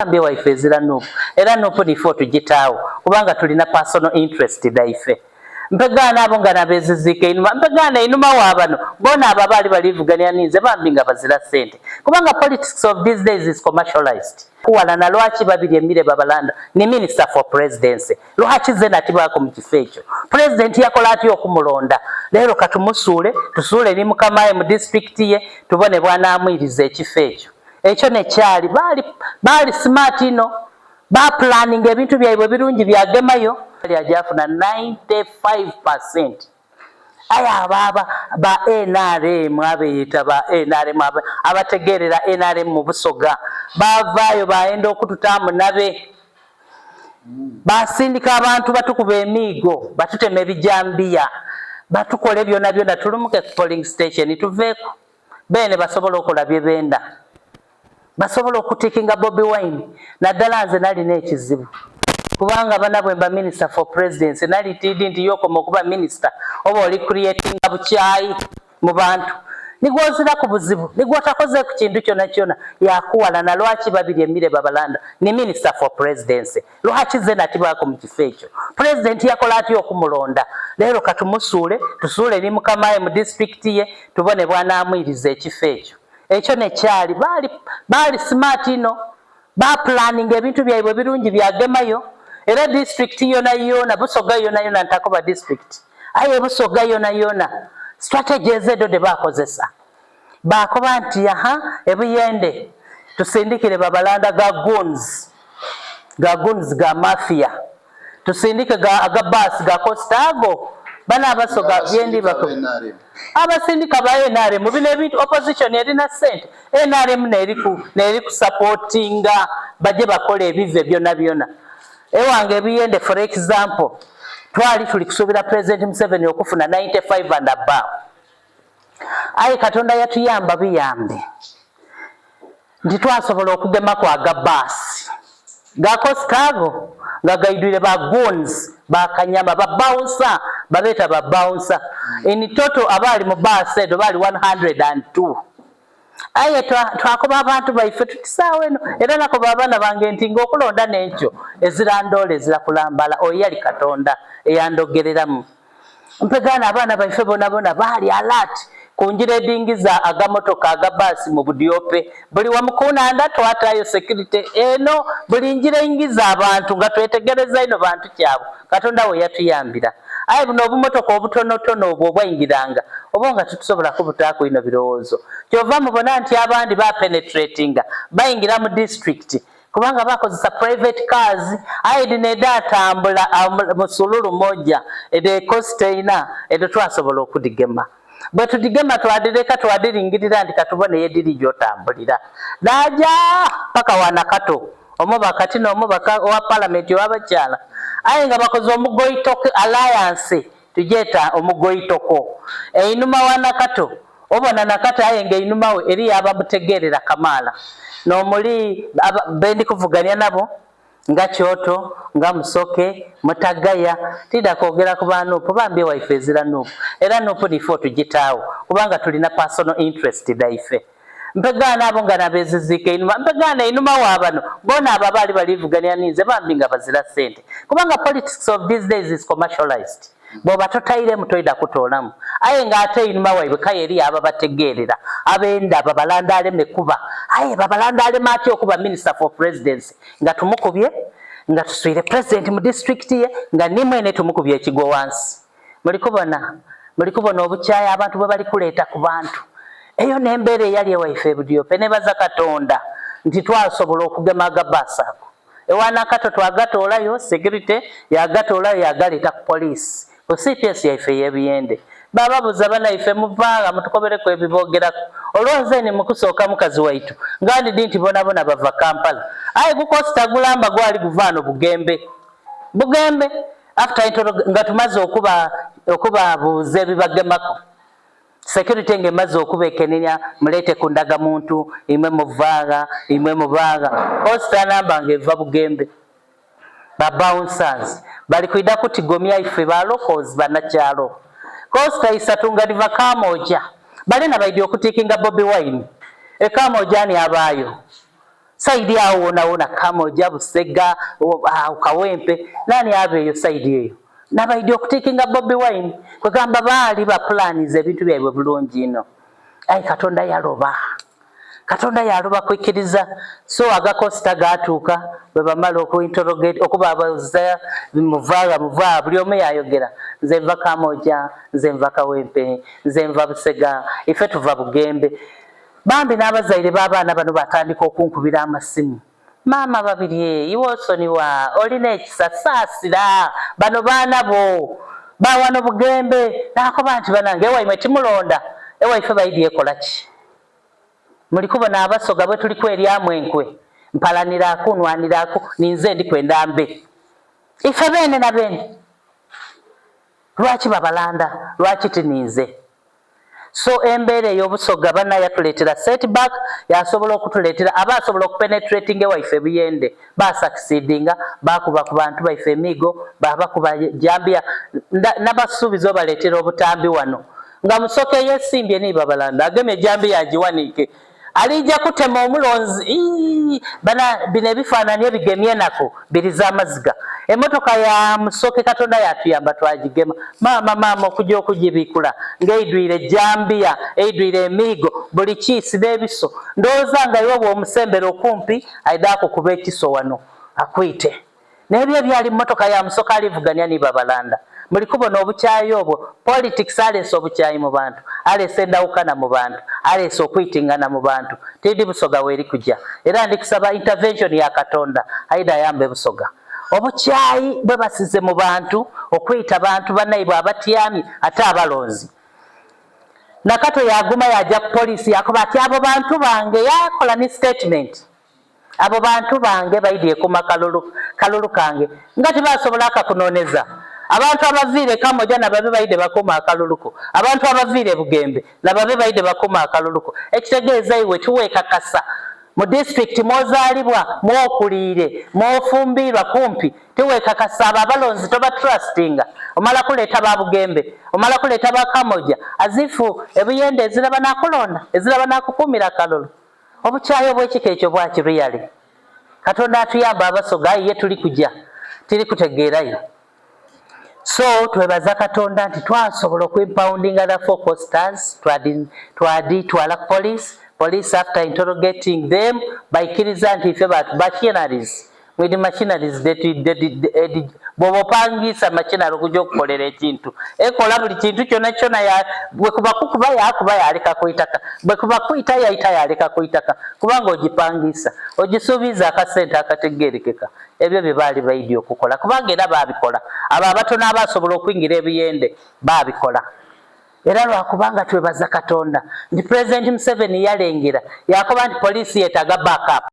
Bambi waife ezira Nup era Nup nife otugitaagho kubanga tulina personal interest dhaife. Mpegaano abo nga nabeeziziika einhuma, mpegaano einhuma wa bano boona abo abaali balivugania ninze bambi nga bazira sente kubanga politics of these days is commercialized. Kuwalana lwaki Babirye Mire Babalanda ni minister for presidency? Lwaki zena tibaako mu kifo ekyo? President yakola atya okumulonda? Leero katumusuule tusuule ni mukamaye mu district ye tubone bwanaamwiriza ekifo ekyo. Ekyo nekyali baali baali smart inho bapulaninga ebintu byaibwe birungi byagemayo. Aja funa 95%. Aye abo aba ba NRM abeyeta ba NRM abategeerera NRM mu Busoga baavaayo baayenda okututaamu nabe. Baasindika abantu batukuba emiigo, batutema ebijambiya, batukole byonabyona tulumuke ku polling station tuveeku. Beene basobola okola bye benda. Basobola okutikinga Bobi Wine naddala nze nalina ekizibu kubanga bana bwe mba minister for presidency nali tiidi nti yokoma okuba minister oba oli creatinga bukyayi mu bantu nigwozira ku buzibu nigwotakoze ku kintu kyona kyona yakuwalana lwaki Babirye Mire Babalanda ni minister for presidency? Lwaki zena tibaako mu kifo ekyo? President yakola atya okumulonda? Leero katumusuule tusuule ni mukamaye mu district ye tubone bwanaamwiriza ekifo ekyo. Ekyo nekyali baali baali smart inho bapulaninga ebintu byaibwe birungi byagemayo era district yona yona Busoga yona yona ntakoba district aye Busoga yona yona strategies edho dhe bakozesa bakoba nti aha ebuyende tusindikire Babalanda ga goons ga goons ga mafia tusindike ga aga bus ga coaster ago bana abasoga byendi Abasindika bako ba NRM. Abasindika ba NRM bino ebintu opposition erina sente NRM neriku neri kusupportinga baje bakola ebive byona byona. Ewange ebiyende, for example, twali tuli kusuubira President Museveni okufuna 95 and above, aye Katonda yatuyamba biyambe nti twasobola okugemaku aga baasi ga coaster ago nga gaidwire ba goons bakanyama ba bouncer babeeta ba bouncer. In total abaali mu baasi edo baali 102, aye twakoba abantu baife tuti saawa eno era nakoba abaana bange nti ngaokulonda n'ekyo ezira ndoole ezira kulambala oyo yali Katonda eyandogereramu. Mpegaana abaana baife bona bona baali alert ku njira edingiza agamotoka aga baasi mu Budyope buli wamukunanda twatayo security eno buli njira eingiza abantu nga twetegereza ino bantu kyabo. Katonda we yatuyambira, aye buno obumotoka obutonotono obwo obwaingiranga oba nga tetusobola kubutaaku ino birowoozo. Kyova mubona nti abandi bapenetratinga bayingira mu district kubanga bakozesa private cars, aye dino edatambula musululu moja edo ecoaster ina edo twasobola okudigema. Bwe tudigema twadireka twadiringirira nti katubone yediri gyotambulira naja paka wanakato omubaka tino omubaka owa palamenti owabakyala, aye nga bakoze omugoitoko alliance tujeta omugoitoko einuma wa Nakato obona Nakato, aye nga einuma we eriyo abamutegerera kamaala nomuli bendi kuvugania nabo nga Kyoto nga Musoke Mutagaya. Tida kwogera ku ba Nup bambi waife ezira Nup era Nup nife otugitaawo kubanga tulina personal interest dhaife. Mpegaana abo nga nabeeziziika einhuma, mpegaana einhuma wa bano boona abo abaali balivugania ninze bambi nga bazira sente kubanga politics of these days is commercialized. Bw'oba totairemu toida kutoolamu, aye ng'ate einhuma waibwe kale eriyo ababategeerera abenda Babalanda aleme kuba. Aye Babalanda aleme atya okuba minister for presidency nga tumukubye nga tuswire president mu district ye nga ni mwene tumukubye ekigwo wansi? Muli kubona, muli kubona obukyayi abantu bwe bali kuleeta ku bantu. Eyo n'embeera eyali ewaife ebudyope. Nebaza Katonda nti twasobola okugema agabaasi ago ewanakato twagatoolayo security yagatoolayo yagaleeta ku poliisi ku CPS yaife ey'ebiyende. Bababuza, banaife muvaaga mutukobereku ebibogeraku. Olwonze ni mukusooka mukazi waitu nga ndidi nti bonabona bava Kampala, aye gucoaster gulamba gwali guvaano Bugembe. Bugembe after nga tumaze okuba okubabuuza ebibagemako, security ng'emaze okubekenenya, muleete ku ndagamuntu imwe muvaaga imwe mubaaga, coaster namba ng'eva Bugembe. Ba bouncers bali kwida kutigomya ife ba locals banakyalo. Coaster isatu nga diva Kamoja balina baidi okutikinga Bobi Wine e Kamoja ani abaayo. Side awo wonawona Kamoja, Busega, awo Kawempe, nani aba eyo side eyo? Nabaidi okutikinga Bobi Wine. Kwegamba baali ba plans ebintu byaibwe bulungi ino. Ayi Katonda yaloba. Katonda yaloba kwikiriza. So agakosita gatuuka bwe bamala okuinterrogate okubabuuza muvaaga muvaa buli omu yayogera nze nva Kamoja, nze nva Kawempe, nze nva Busega, ife tuva Bugembe. Bambi n'abazaire b'abaana bano batandika okunkubira amasimu. Maama Babirye, iwe osoniwa, olina ekisa, saasira bano baana bo ba wano Bugembe. Naakoba nti banange ewaimwe timulonda, ewaife baidhye ekola ki? Muli kubona Abasoga bwe tuli kweryamu enkwe, mpalaniraku, nwaniraku, ninze ndi kwenda mbe. Ife beene na beene. Lwaki babalanda? Lwaki ti ninze? So embeera ey'obusoga bana yatuleetera setback, yasobola okutuleetera aba asobola okupenetrating ewaife ebuyende basucceedinga bakuba ku bantu baife emiigo babakuba jambiya nabasuubiza obaleetera obutambi wano nga Musoke yesimbye ni babalanda agemye jambiya agiwaniike alija kutema omulonzi bana bino ebifaananyi ebigemye nako biriza amaziga emotoka ya Musoke Katonda yatuyamba twagigema maama maama okujja okugibikula ng'eidwire jambiya eidwire emiigo buli kiisi n'ebiso ndowooza nga iwe bw'omusembera okumpi aidha akukuba ekiso wano akwite n'ebyo ebyali mmotoka ya Musoke alivugania ni babalanda muli kubona obukyayi obwo politics aleese obukyayi mu bantu aleese endawukana mu bantu aleese okwitingana mu bantu tindi Busoga weeri kujja era ndi kusaba intervention ya Katonda aida ayambe Busoga obukyayi bwe basize mu bantu okwita bantu bannaibwe abatyamye ate abalonzi Nakato yaguma yajja ku poliisi yakoba ati abo bantu bange yakola ni statement abo bantu bange baidye kuma kalulu kalulu kange nga tibasobola akakunoneza abantu abaviire Kamoja nababe baide bakuma akaluluko abantu abaviire Bugembe nababe baide bakuma akaluluko ekitegeeza iwe tiweekakasa mu disitulikiti mwozaalibwa mwokuliire mwofumbiirwa kumpi tiweekakasa abo abalonzi toba trustinga omala kuleeta ba Bugembe omala kuleeta ba Kamoja azifu ebuyende eziraba nakulonda eziraba nakukuumira akalulu obukyayi obw'ekika ekyo bwaki really Katonda atuyamba Abasoga aye ye tuli kujja tiri kutegeerayo so twebaza Katonda nti twasobola okuimpoundinga the four coasters twadi twala police police after interrogating them baikiriza nti ife batu machineries with machineries bw'oba opangisa machinery okujja okukolera ekintu ekola buli kintu kyonna kyonna bwe kuba kukuba yakuba yaleka ku itaka bwe kuba kuyita yayita yaleka ku itaka kubanga ogipangisa ogisuubiza akasente akategeerekeka ebyo bye baali baidi okukola kubanga era baabikola abo abatono abasobola okuyingira ebiyende baabikola era lwakubanga twebaza Katonda nti Pulezidenti Museveni yalengera yakoba nti poliisi yeetaaga backup.